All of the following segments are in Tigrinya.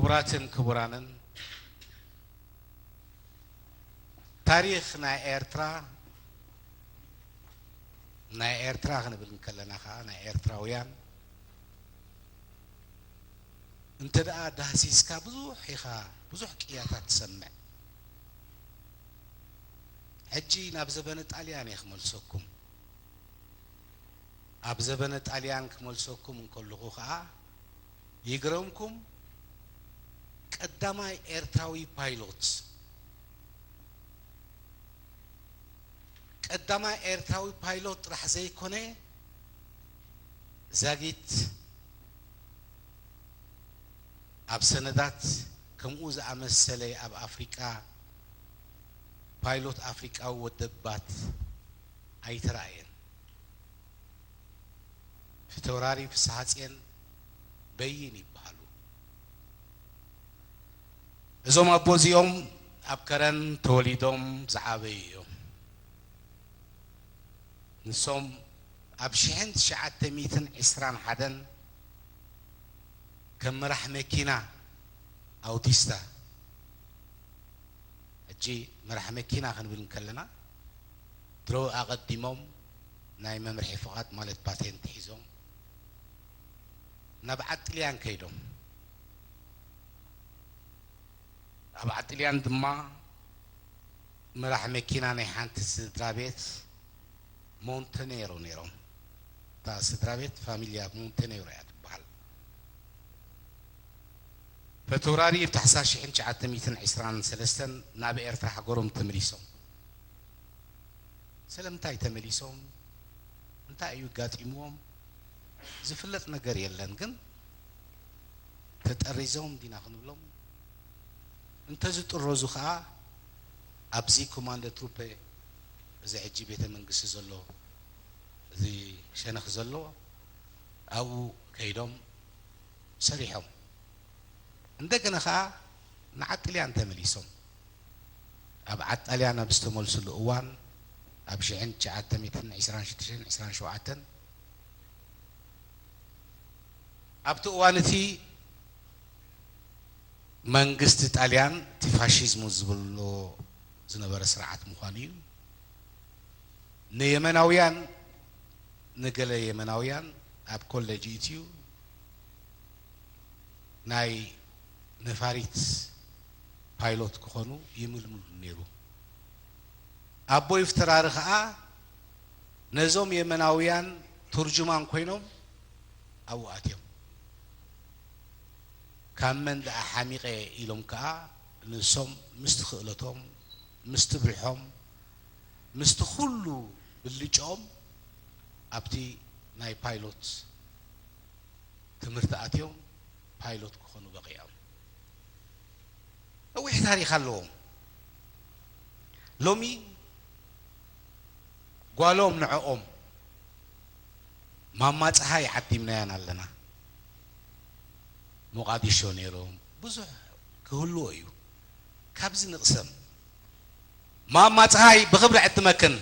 ክቡራትን ክቡራንን፣ ታሪኽ ናይ ኤርትራ፣ ናይ ኤርትራ ክንብል እንከለና ከኣ ናይ ኤርትራውያን እንተ ደኣ ዳህሲስካ ብዙሕ ኢኻ፣ ብዙሕ ቅያታት ትሰምዕ። ሕጂ ናብ ዘበነ ጣልያን እየ ክመልሰኩም። ኣብ ዘበነ ጣልያን ክመልሰኩም እንከለኹ ኸኣ ይግረምኩም፣ ቀዳማይ ኤርትራዊ ፓይሎት፣ ቀዳማይ ኤርትራዊ ፓይሎት ጥራሕ ዘይኮነ፣ ዛጊት ኣብ ሰነዳት ከምኡ ዝኣመሰለ ኣብ ኣፍሪቃ ፓይሎት ኣፍሪቃዊ ወደባት ኣይተራእየን። ፊተውራሪ ፍስሃጽዮን በይን ይበሃሉ። እዞም ኣቦ እዚኦም ኣብ ከረን ተወሊዶም ዝዓበዩ እዮም። ንሶም ኣብ ሽሕን ትሽዓተ ሚእትን ዕስራን ሓደን ከም መራሕ መኪና ኣውቲስታ፣ ሕጂ መራሕ መኪና ክንብል እንከለና፣ ድሮ ኣቐዲሞም ናይ መምርሒ ፍቓድ ማለት ፓቴንት ሒዞም ናብ ዓዲ ጥልያን ከይዶም። ኣብ ዓዲ ጥልያን ድማ መራሕ መኪና ናይ ሓንቲ ስድራ ቤት ሞንተኔሮ ነይሮም። እታ ስድራ ቤት ፋሚልያ ሞንተኔሮ እያ ትበሃል። ፈተውራሪ ኣብ ታሕሳስ ሽሕን ትሽዓተ ሚእትን ዕስራን ሰለስተን ናብ ኤርትራ ሃገሮም ተመሊሶም። ስለምንታይ ተመሊሶም? እንታይ እዩ ኣጋጢምዎም? ዝፍለጥ ነገር የለን፣ ግን ተጠሪዞም ዲና ክንብሎም? እንተዝጥረዙ ኸኣ ኣብዚ ኮማንደ ትሩፐ፣ እዚ ሕጂ ቤተ መንግስቲ ዘሎ፣ እዚ ሸነኽ ዘሎ፣ ኣብኡ ከይዶም ሰሪሖም። እንደገና ኸኣ ንዓዲ ጥልያን ተመሊሶም። ኣብ ዓዲ ጣልያን ኣብ ዝተመልስሉ እዋን፣ ኣብ ሽሕን ትሽዓተ ሚእትን ዕስራን ሽዱሽተን ዕስራን ሸውዓተን፣ ኣብቲ እዋን እቲ መንግስቲ ጣልያን እቲ ፋሽዝሙ ዝብሎ ዝነበረ ስርዓት ምዃኑ እዩ። ንየመናውያን፣ ንገለ የመናውያን ኣብ ኮሌጅ ይእትዩ፣ ናይ ነፋሪት ፓይሎት ክኾኑ ይምልምሉ ነይሩ። ኣቦይ ፍተራሪ ኸኣ ነዞም የመናውያን ቱርጁማን ኮይኖም ኣብኡ ኣትዮም። ካብ መን ደኣ ሓሚቐ ኢሎም ከኣ ንሶም ምስቲ ክእለቶም፣ ምስቲ ብልሖም፣ ምስቲ ኩሉ ብልጭኦም ኣብቲ ናይ ፓይሎት ትምህርቲ ኣትዮም ፓይሎት ክኾኑ በቒዖም። ነዊሕ ታሪኽ ኣለዎም። ሎሚ ጓሎም ንዕኦም ማማ ጸሃይ ዓዲምናያን ኣለና። ሞቓዲሾ ነይሮም፣ ብዙሕ ክህልዎ እዩ። ካብዚ ንቕሰም። ማማ ጸሃይ ብኽብሪ ዕድመክን።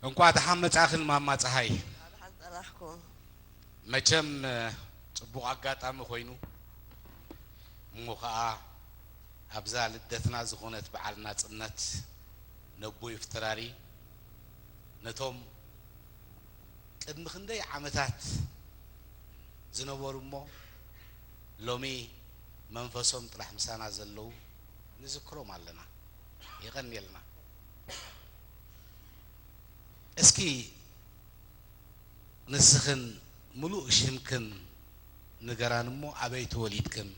እንኳዕ ደሓን መጻእኽን ማማ ጸሃይ። ደሓን ጸናሕኩም። መቸም ጽቡቕ ኣጋጣሚ ኮይኑ፣ እሞ ኸኣ ኣብዛ ልደትና ዝኾነት በዓል ናጽነት ነቦይ ፍተራሪ ነቶም ቅድሚ ክንደይ ዓመታት ዝነበሩ እሞ ሎሚ መንፈሶም ጥራሕ ምሳና ዘለዉ ንዝክሮም ኣለና። የቐንየልና። እስኪ ንስኽን ምሉእ ሽምክን ንገራን እሞ ኣበይ ተወሊድክን?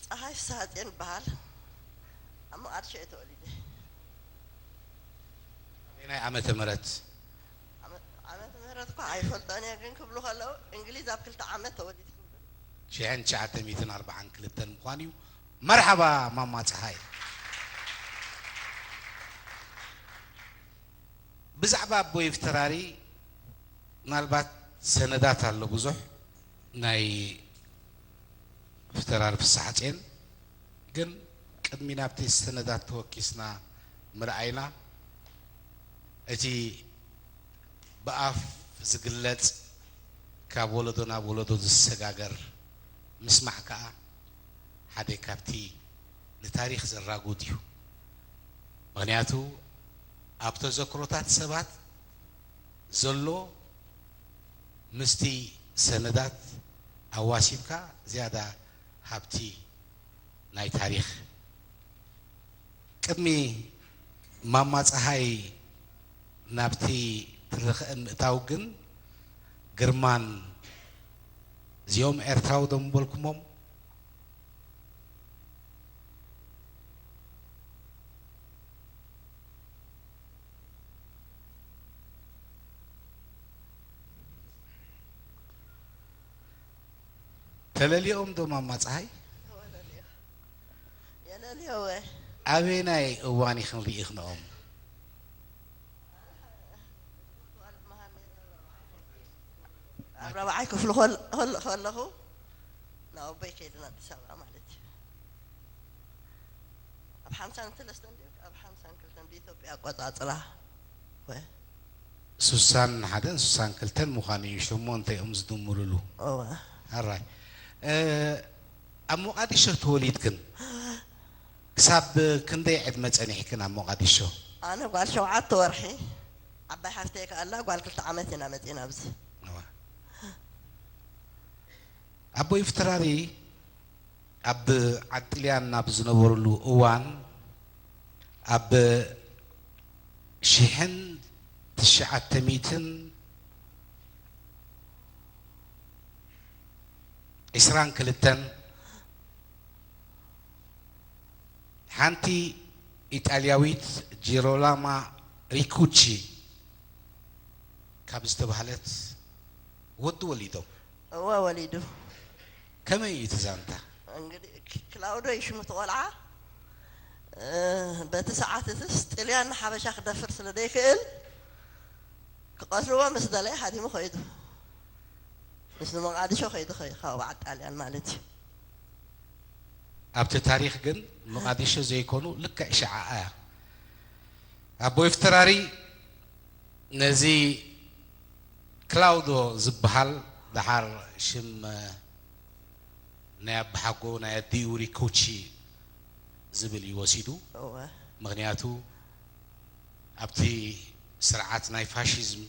ጸሃይ ፍስሃጽዮን እበሃል። ኣብ መቓድሾ እየ ተወሊደ። ኣበየናይ ዓመተ ምህረት? ዓመ-፣ ዓ፣ ዓመተ ምህረት እኳ ኣይፈልጦን እየ፣ ግን ክብሉ ከለዉ እንግሊዝ ኣብ ክልተ ዓመት ተወሊድኪ ይብሉ። ሽሕን ትሽዓተ ሚእትን ኣርባዓን ክልተን ምዃን እዩ። መርሓባ ማማ ፀሃይ። ብዛዕባ ኣቦይ ፍተራሪ ምናልባት ሰነዳት ኣሎ ብዙሕ ናይ ፍተራሪ ፍስሓጼን፣ ግን ቅድሚ ናብቲ ሰነዳት ተወኪስና ምርኣይና፣ እቲ ብኣፍ ዝግለጽ ካብ ወለዶ ናብ ወለዶ ዝሰጋገር ምስማዕ ከኣ ሓደ ካብቲ ንታሪኽ ዘራጉድ እዩ። ምኽንያቱ ኣብ ተዘክሮታት ሰባት ዘሎ ምስቲ ሰነዳት ኣዋሲብካ ዝያዳ ሃብቲ ናይ ታሪኽ። ቅድሚ ማማ ጸሃይ ናብቲ ትረኽአ ምእታው ግን ግርማን እዚኦም ኤርትራዊ ዶ ምበልኩሞም? ተለሊኦም ዶ ማማ ጸሃይ? የለልዮ። የለልዮ ወ። ኣበየናይ እዋን ኢኽን ርኢኽንኦም? ኣብ ራብዓይ ክፍሊ ከል-፣ ከል-፣ ከለኹ ናብ ኣቦይ ከይድና ኣዲስ ኣበባ ማለት እዩ። ኣብ ሓምሳን ሰለስተን ድዩ? ኣብ ሓምሳን ክልተን ብኢትዮጵያ ኣቆጻጽራ። ወ። ሱሳን ሓደን ሱሳን ክልተን ምዃኑ እዩ፣ ሸሞንተ እዮም ዝድምሩሉ። እወ። ኣራይ። እ፣ ኣብ ሞቓዲሾ ተወሊድክን? ክሳብ ክንደይ ዕድመ ጸኒሕክን ኣብ ሞቓዲሾ? ኣነ ጓል ሸውዓተ ወርሒ፣ ዓባይ ሓፍተይ ከኣ ኣላ፣ ጓል ክልተ ዓመት ኢና መጺና ኣብዚ። እዋ። ኣቦይ ፍትራሪ ኣብ ዓዲ ጥልያን ኣብ ዝነበሩሉ እዋን፣ ኣብ ሽሕን ትሽዓተ ሚእትን ዕስራን ክልተን ሓንቲ ኢጣልያዊት ጂሮላማ ሪኩቺ ካብ ዝተባህለት ወዲ ወሊዶም። እወ፣ ወሊዱ። ከመይ እዩ እቲ ዛንታ? እንግዲህ ክ-፣ ክላውዶ እዩ ሽሙ እቲ ቆልዓ። እ፣ በቲ ሰዓት እትስ ጥልያን ንሓበሻ ክደፍር ስለ ዘይክእል፣ ክቐትልዎ ምስ ደለየ ሃዲሙ ኸይዱ። ምስ ንመቓድሾ ኸይዱ ኸይ-፣ ካብ በዓል ጣልያን ማለት እዩ። ኣብቲ ታሪኽ ግን መቓዲሾ ዘይኮኑ ልክዕ ሽዓኣ እያ። ኣቦይ ፍትራሪ ነዚ ክላውዶ ዝበሃል ደሓር ሽም ናይ ኣባሓጎ ናይ ኣዲኡ ሪኮቺ ዝብል እዩ ወሲዱ። እወ። ምኽንያቱ ኣብቲ ስርዓት ናይ ፋሽዝም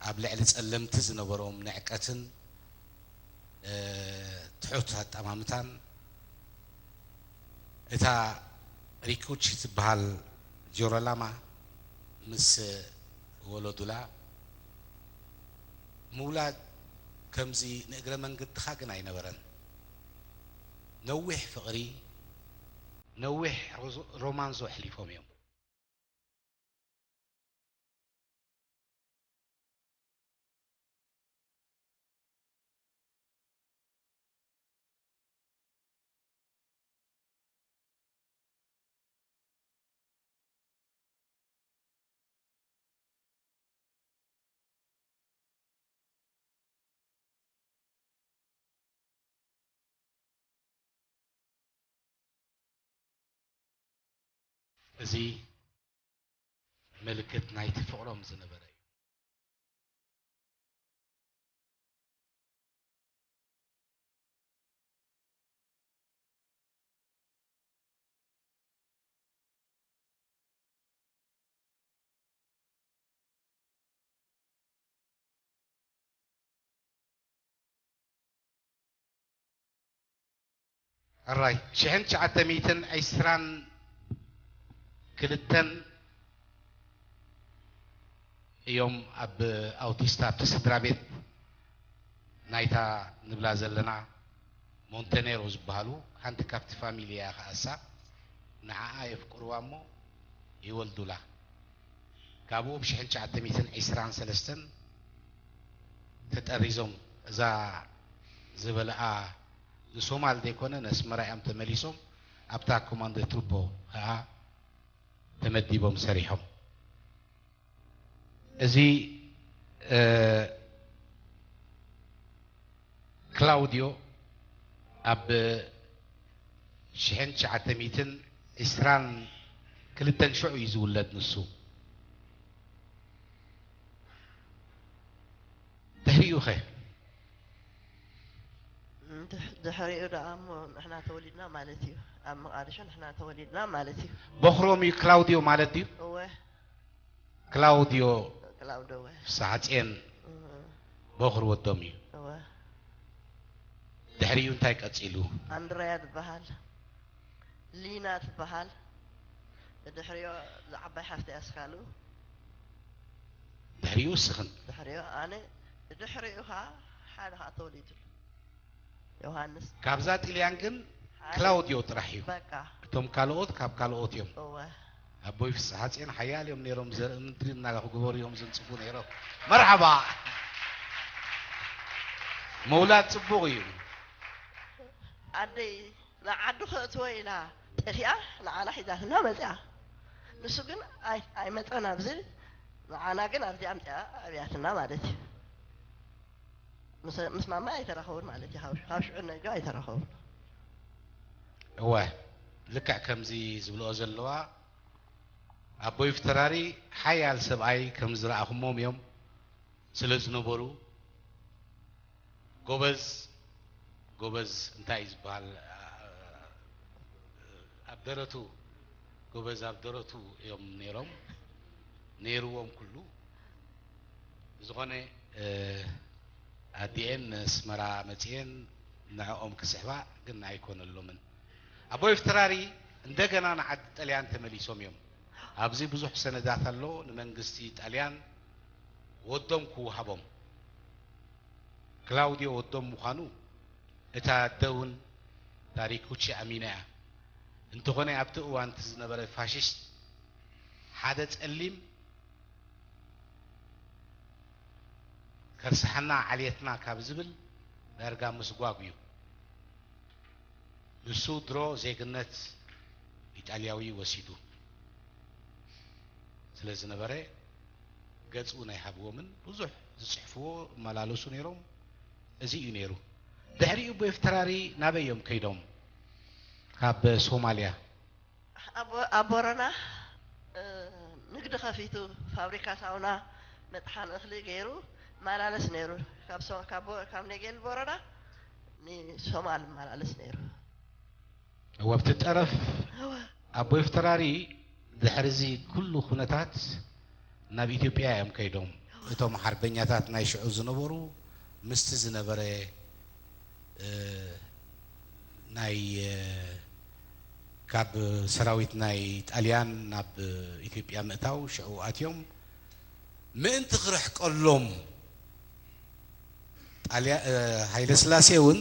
ኣብ ልዕሊ ጸለምቲ ዝነበሮም ንዕቀትን እ፣ ትሑት ኣጠማምታን እታ ሪኩቺ ትበሃል ጆሮላማ ምስ ወለዱላ ምውላድ ከምዚ ንእግረ መንገድኻ ግን ኣይነበረን። ነዊሕ ፍቕሪ፣ ነዊሕ ሮዞ-፣ ሮማንሶ ኣሕሊፎም እዮም። እዚ ምልክት ናይቲ ፍቕሮም ዝነበረ እዩ። ሕራይ ሽሕን ትሽዓተ ሚእትን ዕስራን ክልተን እዮም ኣብ ኣውቲስታ ኣብቲ ስድራ ቤት ናይታ ንብላ ዘለና ሞንተኔሮ ዝበሃሉ ሓንቲ ካብቲ ፋሚሊ እያ ከኣሳ ንዓኣ የፍቅርዋ እሞ ይወልዱላ። ካብኡ ብ ሽሕን ትሽዓተ ሚእትን ዕስራን ሰለስተን ተጠሪዞም እዛ ዝበልኣ ንሶማል ዘይኮነ ነስመራ እዮም ተመሊሶም። ኣብታ ኮማንዶ ትሩፖ ከዓ ተመዲቦም ሰሪሖም። እዚ ክላውዲዮ ኣብ ሽሕን ትሽዓተ ሚእትን ዕስራን ክልተን ሽዑ እዩ ዝውለድ ንሱ። ድሕሪኡ ኸ? ድሕሪኡ ደኣ እሞ ንሕና ተወሊድና ማለት እዩ። ኣብ መቓድሾ ንሕና ተወሊድና ማለት እዩ። ቦኽሮም እዩ ክላውዲዮ ማለት ድዩ? እወ ክላውዲዮ ክላውዶ እወ ሳሐጼን እወ ቦኽሪ ወዶም እዩ። እወ ድሕሪኡ እንታይ ቀጺሉ? ኣንድረያ ትበሃል፣ ሊና ትበሃል። ብድሕሪኦ ዝዓባይ ሓፍቲ ኣስካሉ ድሕሪኡ እስኽን? ድሕሪኦ ኣነ ድሕሪኡ ኸዓ ሓደ ኸዓ ተወሊዱ ዮሃንስ ካብዛ ጥልያን ግን ክላውዲዮ ጥራሕ እዩ። በቃ እቶም ካልኦት ካብ ካልኦት እዮም። እወ ኣቦይ ፍስሓጽዮን ሓያል እዮም ነይሮም። ዘርኢ ምድሪ እናጋ ክግበሩ እዮም ዘንጽፉ ነይሮም። መርሓባ። ምውላድ ጽቡቕ እዩ። ኣደይ ንዓዱ ከእትወ ኢላ ጠፊኣ ንዓና ሒዛትና መፅኣ። ንሱ ግን ኣይ- ኣይመፀን ኣብዚ ንዓና ግን ኣብዚ ኣምፅኣ ኣብያትና ማለት እዩ። ምስ- ምስ ማማ ኣይተራኸቡን ማለት እዩ። ካብ- ካብ ሽዑ ነጆ ኣይተራኸቡን። እወ ልክዕ ከምዚ ዝብልኦ ዘለዋ ኣቦይ ፍተራሪ ሓያል ሰብኣይ ከም ዝረኣኹሞም እዮም ስለ ዝነበሩ ጎበዝ ጎበዝ እንታይ እዩ ዝበሃል ኣብ ደረቱ ጎበዝ ኣብ ደረቱ እዮም ነይሮም ነይርዎም ኩሉ ብዝኾነ ኣዲኤን ኣስመራ መፅኤን ንዕኦም ክስሕባ ግን ኣይኮነሎምን ኣቦይ ፍተራሪ እንደገና ንዓዲ ጠልያን ተመሊሶም እዮም ኣብዚ ብዙሕ ሰነዳት ኣሎ ንመንግስቲ ጣልያን ወዶም ክወሃቦም ክላውዲዮ ወዶም ምዃኑ እታ ኣደ እውን ዳሪኩቺ ኣሚና እያ። እንተኾነ ኣብቲ እዋን እቲ ዝነበረ ፋሽስት ሓደ ጸሊም ከርስሓና ዓልየትና ካብ ዝብል ዳርጋ ምስጓግ እዩ። ንሱ ድሮ ዜግነት ኢጣልያዊ ወሲዱ ስለ ዝነበረ ገጹ ናይ ሃብዎምን ብዙሕ ዝጽሕፍዎ እመላለሱ ነይሮም። እዚ እዩ ነይሩ። ድሕሪኡ ብኤፍትራሪ ናበይ እዮም ከይዶም? ካብ ሶማልያ። ኣብ ቦረና ንግዲ ከፊቱ ፋብሪካ ሳውና መጥሓን እኽሊ ገይሩ መላለስ ነይሩ። ካብ ሶ- ካብ ቦ- ካብ ኔጌል ቦረና ንሶማል መላለስ ነይሩ። ወብቲ ጠረፍ እወ ኣቦ ኤፍትራሪ ድሕሪ እዚ ኩሉ ኩነታት ናብ ኢትዮጵያ እዮም ከይዶም። እቶም ሓርበኛታት ናይ ሽዑ ዝነበሩ ምስቲ ዝነበረ እ፣ ናይ እ፣ ካብ ሰራዊት ናይ ጣልያን ናብ ኢትዮጵያ ምእታው ሽዑ ኣትዮም ምእንቲ ክርሕቀሎም ጣልያ እ፣ ሃይለ ስላሴ እውን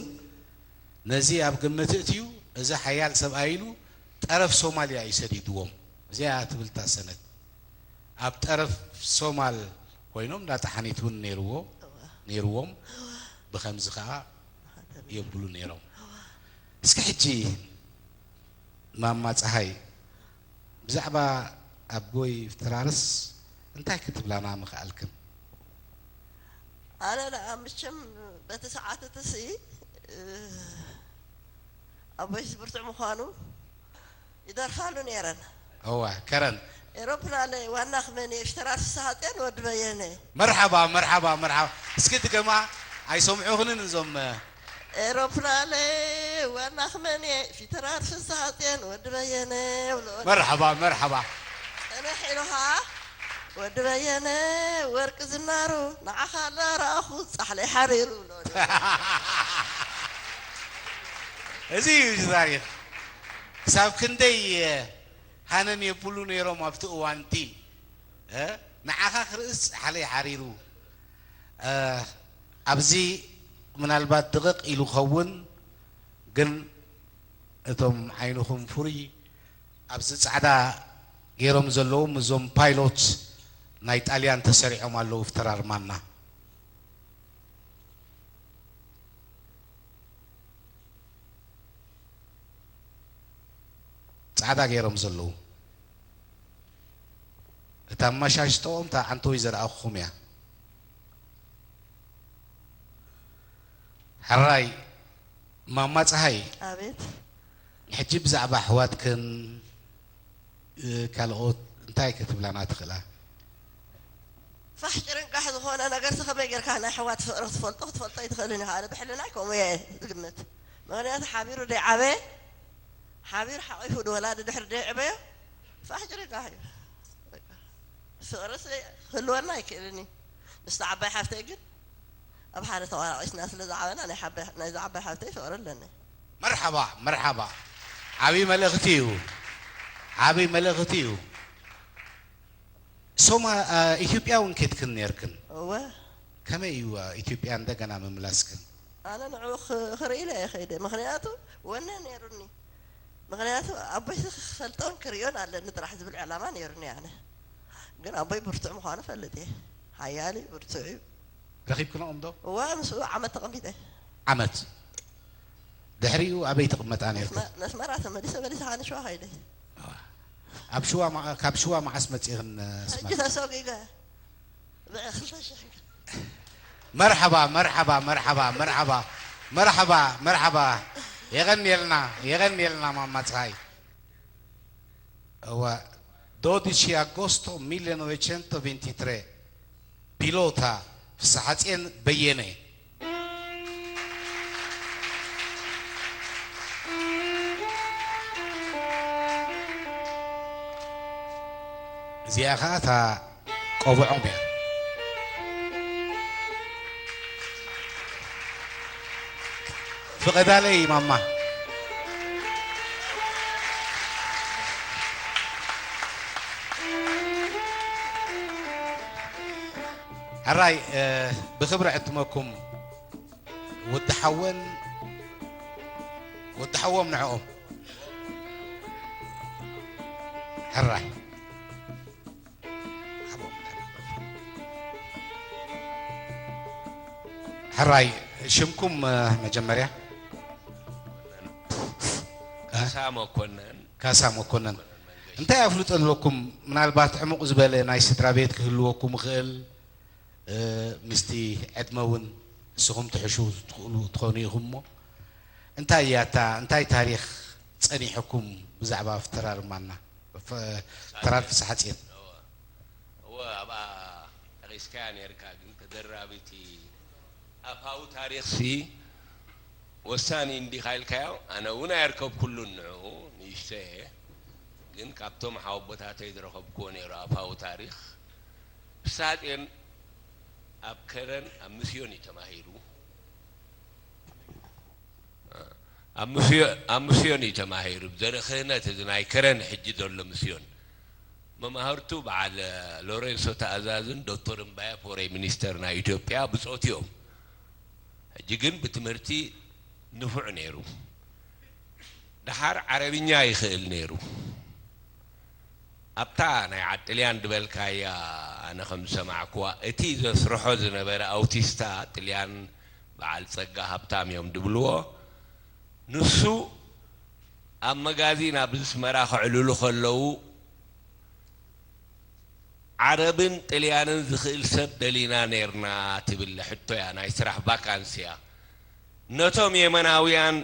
ነዚ ኣብ ግምት እትዩ እዚ ሓያል ሰብኣይ ኢሉ ጠረፍ ሶማልያ እዩ ሰዲድዎም። እዚኣ ትብልታ ሰነድ ኣብ ጠረፍ ሶማል ኮይኖም እንዳጣሓኒት እውን ነይርዎ ነይርዎም። ብኸምዚ ከዓ የብሉ ነይሮም። እስኪ ሕጂ ማማ ፀሃይ ብዛዕባ ኣቦይ ፍትራርስ እንታይ ክትብላና ምኽኣልክን? ኣነ ደኣ ምቸም በቲ ሰዓት እቲ ሲ ኣቦይስ ብርቱዕ ምዃኑ ይደርፋሉ ነይረን። እዋ ከረን ኤሮፕላለ ዋና ክመን እየ ሽተራር ፍስሃፅዮን ወዲ በየነ። መርሓባ መርሓባ መርሓባ። እስኪ ድገማ ኣይሰምዑኽንን እዞም ኤሮፕላለ ዋና ክመን እየ ፊተራር ፍስሃፅዮን ወዲ በየነ ብሎ መርሓባ መርሓባ። ፅንሕ ኢሉ ኸዓ ወዲ በየነ ወርቂ ዝናሩ ንዓኻ እናረኣኹ ፃሕለይ ሓሪሩ ብሎ። እዚ እዩ እዚ ታሪክ። ክሳብ ክንደይ ሃነን የብሉ ነይሮም ኣብቲ እዋንቲ እ? ንዓኻ ክርእስ ፃሕለይ ሓሪሩ እ፣ ኣብዚ ምናልባት ድቕቕ ኢሉ ኸውን ግን እቶም ዓይንኹም ፍሩይ ኣብዚ ፃዕዳ ገይሮም ዘለዎም እዞም ፓይሎት ናይ ጣልያን ተሰሪዖም ኣለዉ ፍተራርማና ጻዕዳ ገይሮም ዘለዉ። እታ ኣመሻሽጦኦም እታ ዓንተወይ ዘርኣኹኹም እያ። ሕራይ ማማ ጸሃይ፣ ኣቤት። ሕጂ ብዛዕባ ኣሕዋትክን፣ እ፣ ካልኦት እንታይ ክትብላና ትኽእላ? ፋሕ ጭርንቃሕ ዝኾነ ነገርሲ ከመይ ጌርካ ናይ ኣሕዋት ፍቕሪ ክትፈልጦ፣ ክትፈልጦ ኣይትኽእልን ኢኻ። ኣነ ብሕልናይ ከምኡ እየ ዝግምት። ምኽንያቱ ሓቢሩ ደይዓበየ፣ ሓቢሩ ሓቒፉ ንወላዲ ድሕሪ ደይዕበዮ ፋሕ ጭርንቃሕ እዩ። በቃ። ፍቕርሲ ክህልወና ኣይክእልን እዩ። ምስታ ዓባይ ሓፍተይ ግን ኣብ ሓደ ተዋራቒስና ስለ ዝዓበና ናይ ሓባይ-፣ ናይዛ ዓባይ ሓፍተይ ፍቕሪ ኣለኒ። መርሓባ፣ መርሓባ። ዓብዪ መልእኽቲ እዩ። ዓብዪ መልእኽቲ እዩ። ሶማ-፣ አ፣ ኢትዮጵያ እውን ኬድክን ነይርክን። እወ። ከመይ እዩ፣ አ፣ ኢትዮጵያ እንደገና ምምላስክን? ኣነ ንዕኡ ኽ-፣ ክርኢ ኢለ እየ ከይደ። ምኽንያቱ ወነ ነይሩኒ። ምኽንያቱ ኣቦይ ክፈልጦን ክርእዮን ኣለኒ ጥራሕ ዝብል ዕላማ ነይሩኒ ኣነ። ግን ኣቦይ ብርቱዕ ምዃኑ ፈልጥ እየ። ሓያል እዩ፣ ብርቱዕ እዩ። ረኺብክንኦም ዶ? እወ፣ ምስኡ ዓመት ተቐሚጠ። ዓመት? ድሕሪኡ ኣበይ ትቕመጣ ነይርክን? ነስመ-፣ ነስመራ ተመሊሰ፣ መሊሰ ከዓ ንሽዋ ከይደ። ኣብ ሽዋ መዓ-፣ ካብ ሽዋ መዓስ መጺእኽን ኣስመራ? ሕጂ ተሰጒገ። ብዕኽልተ ሽሕ። መርሓባ፣ መርሓባ፣ መርሓባ፣ መርሓባ፣ መርሓባ፣ መርሓባ። የቐንየልና፣ የቐንየልና ማማ ጸሃይ። እወ፣ dodici agosto millenovecento ventitré, pilota ፍስሓጽዮን በየነ። እዚኣ ኸኣ እታ ቆብዖም እያ። ፍቐዳለይ ማማ። ሕራይ፣ እ፣ ብኽብሪ ዕድመኩም ወዲ ሓወን፣ ወዲ ሓዎም ንዕኦም። ሕራይ። ሕራይ፣ ሽምኩም፣ እ፣ መጀመርያ? ካሳ መኮነን። ካሳ መኮነን። እንታይ ኣፍልጦ ኣለኩም? ምናልባት ዕሙቕ ዝበለ ናይ ስድራ ቤት ክህልወኩም ይኽእል፣ እ፣ ምስቲ ዕድመ እውን ንስኹም ትሕሹ ትኽእሉ ትኾኑ ኢኹም እሞ፣ እንታይ እያ እታ፣ እንታይ ታሪኽ ጸኒሕኩም ብዛዕባ ፍተራር ማና? ፍ-፣ ተራር ፍስሓጽዮን። እወ፣ እወ፣ ኣብኣ ጠቒስካያ ነይርካ፣ ግን ተደራቢቲ ኣፋዊ ታሪኽሲ ወሳኒ እንዲኻ ኢልካዮ። ኣነ እውን ኣየርከብኩሉን ንዕኡ፣ ንእሽቶ እየ። ግን ካብቶም ሓወቦታተይ ዝረኸብክዎ ነይሩ ኣፋዊ ታሪኽ። ፍስሓጽዮን ኣብ ከረን ኣብ ምስዮን እዩ ተማሂሩ። ኣብ ምስዮ-፣ ኣብ ምስዮን እዩ ተማሂሩ። ብዘርኢ ክህነት እዚ ናይ ከረን ሕጂ ዘሎ ምስዮን። መማህርቱ በዓል ሎሬንሶ ተኣዛዝን ዶክተር እምባየ ፎሬ ሚኒስተር ናይ ኢትዮጵያ ብጾት እዮም። ሕጂ ግን ብትምህርቲ ንፉዕ ነይሩ። ደሓር ዓረብኛ ይኽእል ነይሩ። ኣብታ ናይ ዓድ ጥልያን ዝበልካያ፣ ኣነ ከም ዝሰማዕኩዋ፣ እቲ ዘስርሖ ዝነበረ ኣውቲስታ ጥልያን በዓል ጸጋ ሃብታም እዮም ድብልዎ። ንሱ ኣብ መጋዚን ኣብ ኣስመራ ከዕልሉ ከለዉ፣ ዓረብን ጥልያንን ዝኽእል ሰብ ደሊና ኔርና ትብል ሕቶ እያ፣ ናይ ስራሕ ቫካንሲ እያ። ነቶም የመናውያን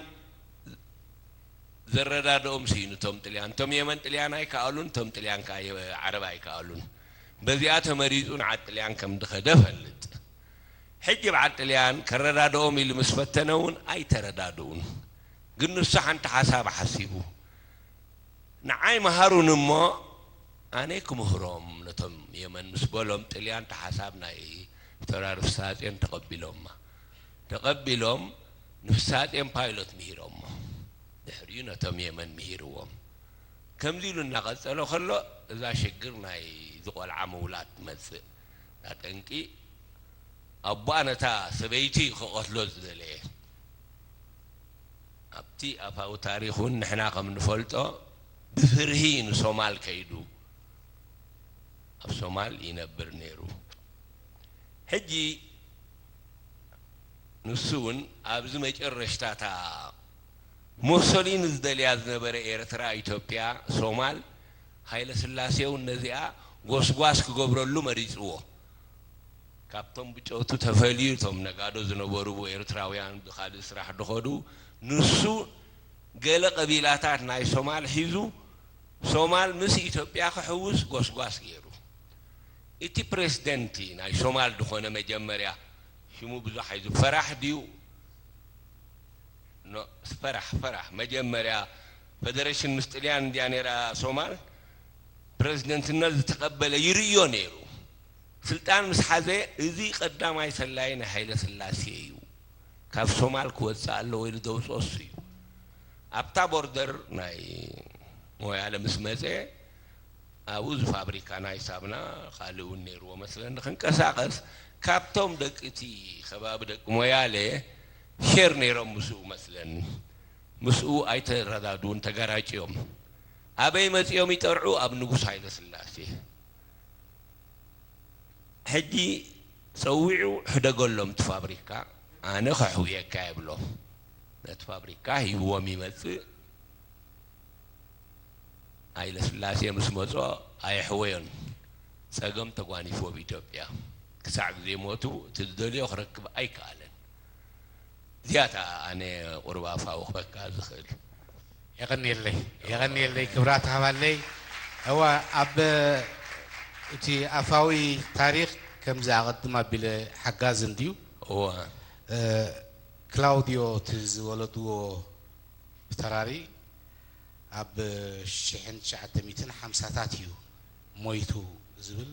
ዘረዳድኦም ስኢኑ፣ ቶም ጥልያን፣ ቶም የመን ጥልያን ኣይከኣሉን፣ ቶም ጥልያን ከኣ የ-፣ ዓረብ ኣይከኣሉን። በዚኣ ተመሪጹ ንዓድ ጥልያን ከም ድኸደ ፈልጥ። ሕጂ ብዓድ ጥልያን ከረዳድኦም ኢሉ ምስ ፈተነ እውን ኣይተረዳድኡን። ግን ንሱ ሓንቲ ሓሳብ ሓሲቡ፣ ንዓይ መሃሩኒ እሞ ኣነ ክምህሮም ነቶም የመን ምስ በሎም፣ ጥልያን ተሓሳብ ናይ ፊተራሪ ፍስሃጽዮን ተቐቢሎማ። ተቐቢሎም ንፍስሃጽዮን ፓይሎት ምሂሮሞ። ድሕሪኡ ነቶም የመን ምሂርዎም። ከምዚ ኢሉ እናቐጸለ ከሎ፣ እዛ ሽግር ናይ ዝቖልዓ ምውላድ ትመጽእ። እታ ጠንቂ፣ ኣቦኣ ነታ ሰበይቲ ክቐትሎ ዝደለየ። ኣብቲ ኣፋዊ ታሪኽ እውን ንሕና ከም ንፈልጦ ብፍርሂ ንሶማል ከይዱ ኣብ ሶማል ይነብር ነይሩ። ሕጂ ንሱ እውን ኣብዚ መጨረሽታታ ሞሶሊኒ ዝደልያ ዝነበረ ኤርትራ፣ ኢትዮጵያ፣ ሶማል፣ ሃይለ ስላሴ እውን ነዚኣ ጎስጓስ ክገብረሉ መሪጽዎ። ካብቶም ብጨውቱ ተፈልዩ፣ እቶም ነጋዶ ዝነበሩ ኤርትራውያን ብኻልእ ስራሕ ድኸዱ፣ ንሱ ገለ ቀቢላታት ናይ ሶማል ሒዙ ሶማል ምስ ኢትዮጵያ ክሕውስ ጎስጓስ ገይሩ። እቲ ፕሬዝደንቲ ናይ ሶማል ዝኾነ መጀመርያ ሽሙ ብዙሕ ኣይዙ ፈራሕ ድዩ? ኖ፣ ፈራሕ፣ ፈራሕ መጀመርያ ፈደሬሽን ምስ ጥልያን እንድያ ነይራ ሶማል፣ ፕሬዝደንትነት ዝተቐበለ ይርእዮ ነይሩ። ስልጣን ምስ ሓዘ፣ እዚ ቀዳማይ ሰላዪ ናይ ሃይለ ስላሴ እዩ፣ ካብ ሶማል ክወፅእ ኣለዎ ኢሉ ዘውፅኦ እሱ እዩ። ኣብታ ቦርደር ናይ ሞያለ ምስ መፀ፣ ኣብኡ እዚ ፋብሪካ ናይ ሳብና ካልእ እውን ነይርዎ መስለኒ ክንቀሳቐስ፣ ካብቶም ደቂ እቲ ከባቢ ደቂ ሞያለ ሼር ነይሮም ምስኡ መስለኒ። ምስኡ ኣይተረዳድኡን፣ ተጋራጭዮም። ኣበይ መጺኦም ይጠርዑ? ኣብ ንጉስ ሃይለ ስላሴ። ሕጂ ጸዊዑ ሕደገሎም እቲ ፋብሪካ፣ ኣነ ከሕውየካ የብሎ። ነቲ ፋብሪካ ሂብዎም ይመጽእ። ሃይለ ስላሴ ምስ መጾ ኣየሕወዮን። ጸገም ተጓኒፍዎ ብኢትዮጵያ። ክሳዕ ግዜ ሞቱ እቲ ዝደልዮ ክረክብ ኣይከኣለን። እዚኣታ ኣነ ቁሩብ ኣፋዊ ክበካ ዝኽእል። የቐንየለይ፣ የቐንየለይ፣ ክብራት ሃባለይ። እዋ፣ ኣብ እቲ ኣፋዊ ታሪኽ ከምዚ ኣቐድም ኣቢለ ሓጋዝ እንድዩ። እዋ። እ፣ ክላውዲዮ እቲ ዝወለድዎ ብተራሪ ኣብ ሽሕን ትሽዓተ ሚእትን ሓምሳታት እዩ ሞይቱ ዝብል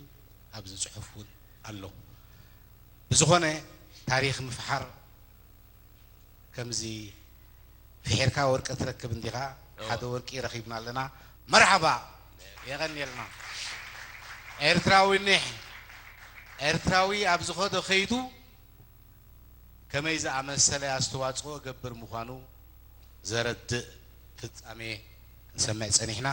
ኣብዚ ጽሑፍ እውን ኣሎ። ብዝኾነ ታሪኽ ምፍሓር ከምዚ ፍሒርካ ወርቂ ትረክብ እንዲኻ፣ እዎ። ሓደ ወርቂ ረኺብና ኣለና። መርሓባ፣ የቐንየልና። ኤርትራዊ ኒሕ፣ ኤርትራዊ ኣብ ዝኸዶ ከይዱ ከመይ ዝኣመሰለ ኣስተዋጽኦ እገብር ምዃኑ ዘረድእ ፍጻሜ ክንሰምዕ ጸኒሕና።